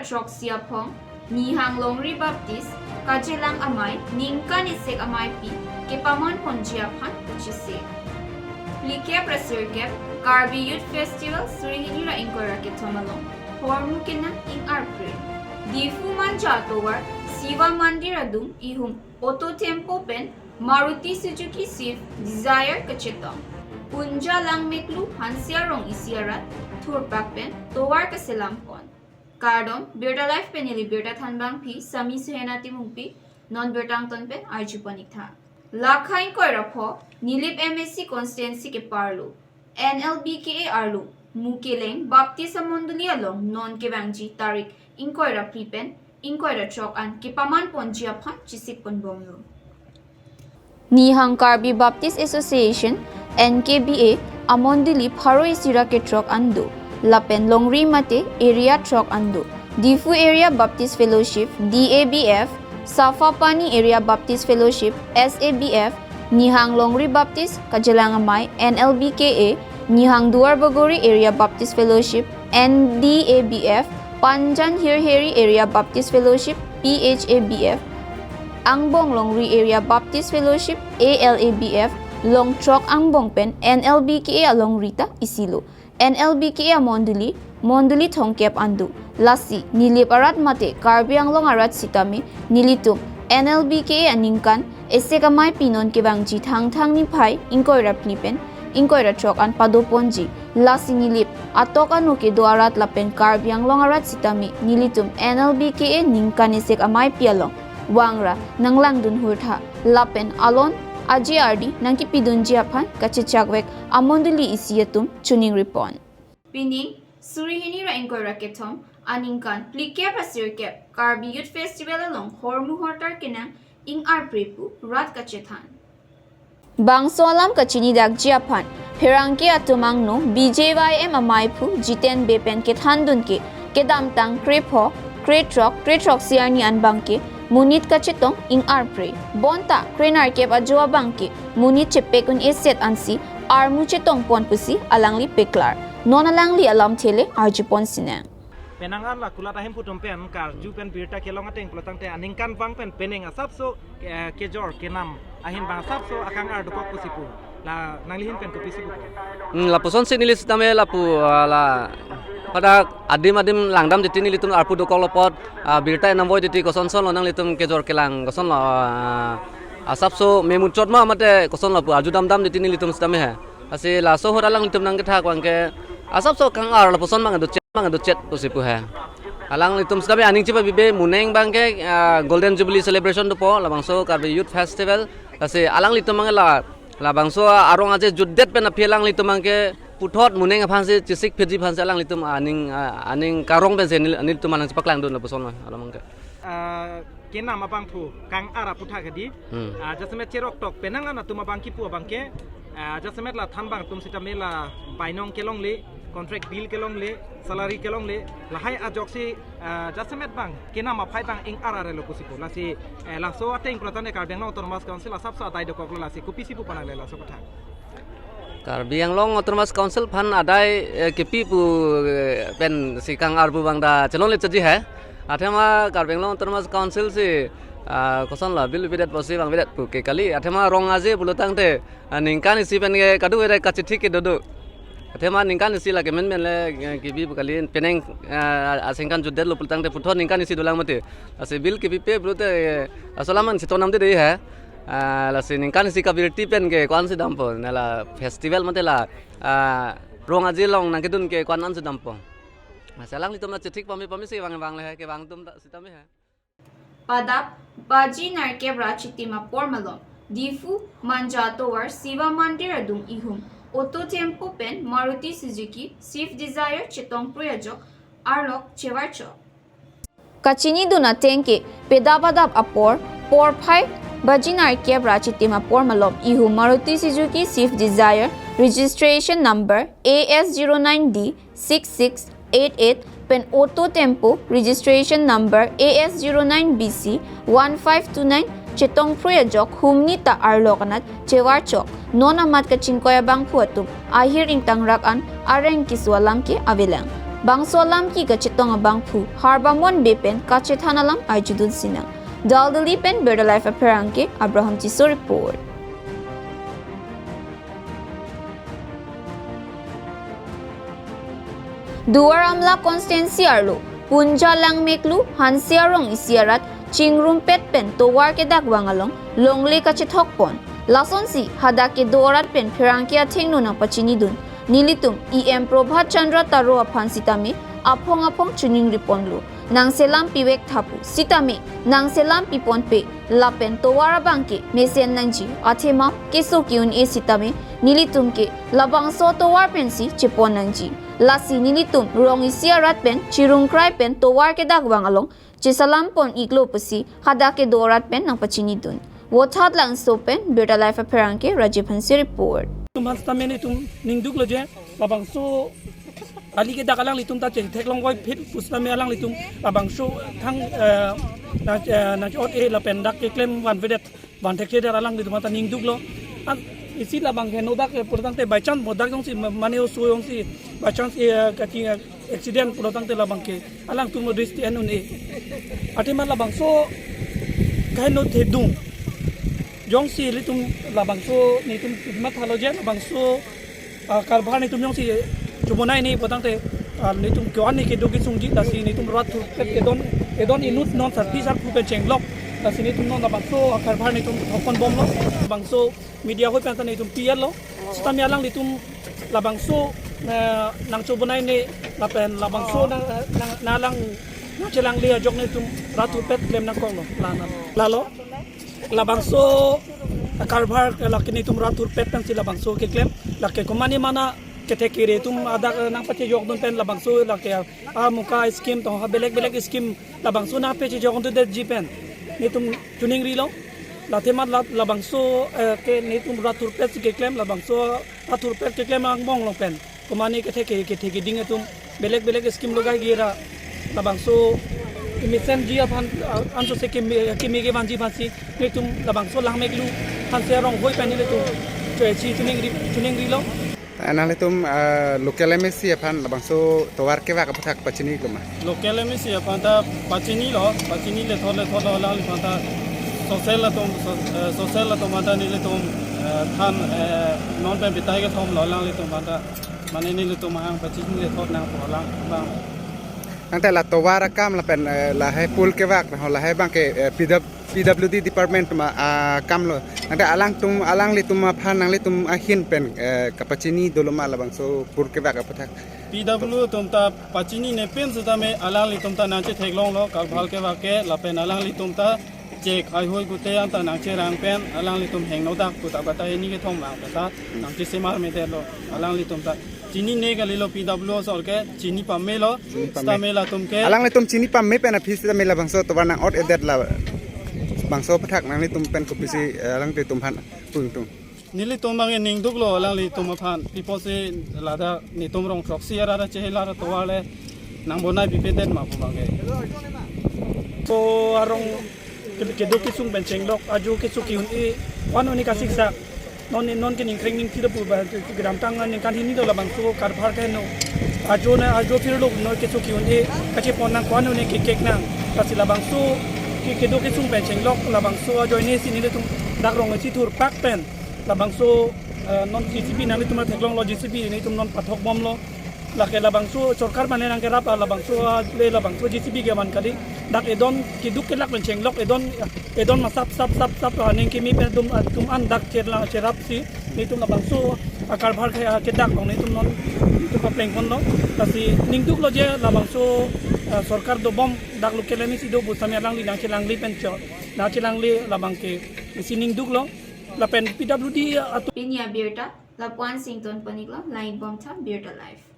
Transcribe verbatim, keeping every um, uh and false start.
Throksi aphong, Nihang Longri Baptist, Kachelang Amei, ningkan esek ameipi, kepaman ponji aphan puchise. Phlikep ra sirkep, Karbi Youth Festival, suri hini ra ingkoi ra kethom along, hormu kenang ing-arpre. Diphu Manja atovar, Shiva Mandir adung ihum, auto tempo pen, Maruti Suzuki Swift Dzire kachetong. Punja Langmeklu Hanse arong isi arat, thurpak pen, tovar kaselam pon. Kardom, Birta Live pen neli birta thanbangpi, Sami Suhena Timungpi, non birta angton pen arjupon iktha. Lakha ingkoi ra pho, Nilip M A C constituency ke-arlo, N L B K A arlo, Mukeleng Baptist amondoli along, non kevangji tarik ingkoi ra phli pen, ingkoi ra throk an, kepaman ponji aphan chisik ponbomlo. Nihang Karbi Baptist Association, N K B A, amondoli pharo isi ra kethrok an do. Lapen longri mate area throk an do. Diphu Area Baptist Fellowship, D A B F, Safa Pani Area Baptist Fellowship, S A B F, Nihang Longri Baptist, Kachelang Amei, N L B K A, Nihang Duarbagori Area Baptist Fellowship, N D A B F, Panjan Hirheri Area Baptist Fellowship, P H A B F, Angbong Longri Area Baptist Fellowship, A L A B F, Longthrok Angbong pen N L B K A alongri ta isilo. N L B K A amondoli, mondoli thomkep an do. Lasi, Nilip arat mate Karbi Anglong arat sitame, nelitum N L B K A aningkan esek ameipi non kevangji Thangthang niphai ingkoi ra phli pen ingkoi ra throk an pado ponji. Lasi Nilip atok ano kedo arat lapen Karbi Anglong arat sitame, nelitum N L B K A ningkan esek ameipi along vangra nanglangdun hurtha. Lapen alon aji ardi nangkepidunji aphan kachechakvek amondoli isi atum choningri pon. Pining, suri hini ra ingkoi ra kethom, aningkan phlikep ra sirkep, Karbi Youth Festival along hormu hortar kenang ing-arpre pu rat kachethan. Bangso alam kachinidakji aphan, pherangke atum angno B J Y M ameiphu Jiten Bey pen kethandun ke, kedamtang krepho, krethrok, krethroksi arni an abangke, monit kachetong ing-arpre. Bonta, krenerkep ajo abangke, monit chepek un-eset ansi, armu chetong pon pusi alangli paklar. Non alangli alamthe le arjupon sinang. Penang arlo kulat ahemphu atum pen karju pen birta kelong ateng pulotangte aningkanvang pen penang asapso, eh, kejor kenam ahin abang asapso akang-ar dokok pusi pu. La nanglihin pen kopisi pu? Hmm, lapuson si neli sitame lapu, ah, la pada adim adim langdam titi nelitum arpu dokoklo apot, ah, birta enam voi titi kosonson lo nanglitum kejor kelang kosonlo, ah, asapso memuchot ma mate kosonlo pu arju damdam titi nelitum sitame he. Lasi laso ahut alanglitum nangkethak abangke asapso akang-ar lapuson abang dochet abang dochet pusi pu he. Alanglitum sitame aning chepabibe, monang abangke, ah, Golden Jubilee Celebration dopo, labangso Karbi Youth Festival. Lasi alanglitum abang la, labangso arong aje jutdet pen aphi alanglitum abangke puthot monang aphansi chesik phitji aphansi alanglitum aning, ah, aning karong pensi nel-, nelitum anang chepaklangdun lapuson lo alam abangke. Ah, kenam abangphu kang-ar aputhak hadi. Hmm. Ah, jasemet cheroktok penang an atum abang kipu abangke, ah, jasemet la thanbang atum sitame la bainong kelongle, contract bill kelongle, salary kelongle, lahai ajoksi, ah, jasemet abang kenam aphai abang ing-ar arlo pusi pu. Lasi, eh, laso ateng pulotangte Karbi Anglong Autonomous Council asapso adai dokoklo, lasi kopisi pu panangle laso kotha? Karbi Anglong Autonomous Council aphan adai, eh, kepi pu, eh, pensi kang-ar pu abang ta chelongle chaji he. Athema Karbi Anglong Autonomous Council si, ah, kosonlo bill avedet pusi abang avedet pu ke kali. Athema rong aje pulotangte, ah, ningkan isi pen ke kadokave kachethik ke dodo. Athema ningkan isi lake menmen le, eh, kebi pu kali, penang, ah, aningkan jutdetlo pulotangte puthot ningkan isi dolang mati. Lasi bill kepipe pulote, eh, laso alam an chetong namde dei he. Ah, lasi ningkan isi kabirti pen ke ko-ansi dampo, ne la festival mate la, ah, rong aje along nangkedun ke ko-an ansi dampo. Lasi alanglitum la chethik pame pamesi vang vangle he, kevang atum ta sitame he. Padap, baji nerkep ra chitim apor malom, Diphu Manja atovar Shiva Mandir adung ihum, auto tempo pen Maruti Suzuki Swift Dzire chetong prui ajok, arlok chevarchok. Kachinidun ateng ke, padap adap apor, porphai baji nerkep ra chitim apor malom ihum Maruti Suzuki Swift Dzire, registration number A S zero nine D six six eight eight pen auto tempo, registration number A S zero nine B C one five two nine chetong prui ajok humni ta arlok anat chevarchok. Non amat kachingkoi abangphu atum ahir ingtangrak an areng keso alam ke avelang. Bangso alam ke kachetong abangphu Harbamon Bey pen kachethan alam arjudun sinang. Dal Delhi pen Birta Live apherangke Abraham Tisso report. Duar Amla constituency arlo Punja Langmeklu Hanse arong isi arat chingrumpet pen tovar kedak vang along longle kachethok pon. Lasonsi hadak kedo arat pen pherangke athengno nangpachinidun. Nelitum E M Prabhat Chandra Taro aphan sitame aphong aphong chiningri ponlo. Nangselam pivek tha pu sitame nangselam piponpe lapen tovar abangke mesen nangji athema keso ke-un-e sitame nelitum ke labangso tovar pensi chepon nangji. Lasi nelitum rong isi arat pen chirungkrai pen tovar kedak vang along chesalam pon iklo pusi hadak kedo arat pen nangpachinidun. Vothatlangso pen Birta Live apherangke Rajiv Hanse report. Tum han sitame nelitum ningduklo je labangso ali kedak alanglitum ta chetheklong voiphit pu sitame alanglitum labangso thang, eh, na, eh, na ot-e lapen dak keklem vanvedet vanthekthedet alanglitum ta ningduklo. An isi labang heno dak, eh, pulotangte by chance mo dak jongsi ma-, mane oso jongsi by chance, eh, kati, eh, accident pulotangte labangke alangtum risk en-un-e. Athema labangso kaheno thedung. Jongsi ilitum labangso nelitum mathalo je labangso, ah, karbhar nelitum jongsi chobonai ne pulotangte, ah, nelitum ko-an ne kedo kesungji lasi nelitum rat thurpet edon, edon inut non sarpi sarpo pen chenglok. Lasi nelitum non labangso, ah, karbhar nelitum thokpon bomlo. Labangso media hoi pen ta nelitum piyarlo. Sitame alanglitum labangso, eh, nangchobonai ne lapen labangso na, na, na alang nangchelangle ajok nelitum rat thurpet klem nangkoklo. Lana. Lalo. Labangso karbhar lake nelitum rat thurpet pensi labangso keklem. Lake komane mana kethek kere atum adak, eh, nangpachejokdun pen labangso lake, ah, muka scheme to ha belek belek scheme labangso nangpachejokdundetji pen nelitum chiningrilo. Lathema la, labangso, eh, ke nelitum rat thurpetsi keklem labangso rat thurpet keklem angbong along pen komane kethek ke, kethek keding atum belek belek scheme logai gira labangso mesenji aphan, ah, ansose keme, keme kevanji aphansi nelitum labangso Langmeklu Hanse arong hoi pen nelitum choi si chiningri, chiningrilo. Nanglitum, ah, local M A C aphan labangso tovar kevak aputhak pachini kloma? Local M A C aphan ta pachinilo, pachini lethot lethot lo alangliphan ta social atum, so-, eh, social atum aphan ta nelitum, eh, than, eh, non pen bitai kethom lo alanglitum aphan ta. Mane nelitum ahang pachini lethot nangpo alang abang. Tangte la tovar akam lapen, eh, lahai pul kevak, lahai abangke, eh, P W, P W D department atum akam lo. Tangte alangtum, alanglitum aphan nanglitum ahin pen, eh, kapachini doloma labangso pul kevak aputhak? P W atum ta pachinine pen sitame alanglitum ta nangchetheklonglo, karbhar kevak ke lapen alanglitum ta chek haihoi kute anta nangcherang pen alanglitum hingno dak puta batai hini kethom vang pen ta nangchesemar medetlo. Alanglitum ta chinine kalilo, P W asor ke chini pamelo. Chini pame. Sitame latum ke. Alanglitum chini pame pen aphi sitame labangso tovar nang-ot-edet labangso aputhak nanglitum pen kopisi, eh, alanglitum aphan pu ingtung? Nelitum abang ningduklo alanglitum aphan. Pi apotsi ladak nelitum rong throksi arat chehelar tovar le nangbonai pipedet ma pu abangke. Ko arong ke, kedo kesung pen chenglok ajo keso ke-un-e, ko-an un-e kasiksak. Non, non ke ningkreng ningthi do pu ba ke, kedamtang ningkan hini do labangso karbhar keheno. Ajo na ajo phirlo non keso ke-un-e kachepon nang, ko-an un-e kekek nang. Lasi labangso ke, kedo kesung pen chenglok labangso ajoine si nelitum dak rong isi thurpak pen labangso, eh, non J C B nanglitum theklonglo, J C B nelitum non pathok bomlo. Lake labangso sorkar mane nangkerap, ah, labangso, ah, le labangso J C B kevan kali. Dak edon keduk kelak pen chenglok edon, edon masap sap sap sap, ah, ningkimi pen atum, ah, atum an dak cherla cherapsi nelitum labangso, ah, karbhar ke, ah, kedak along nelitum non nelitum papleng ponlo. Lasi ningduklo je labangso, ah, sorkar dobom dak local M A C do pu sitame alangli nangchelangle pen cho, nangchelangle labangke isi ningduklo. Lapen P W D atum. Pini abirta lapu-an sington paniklo, langdun bom tha Birta Live.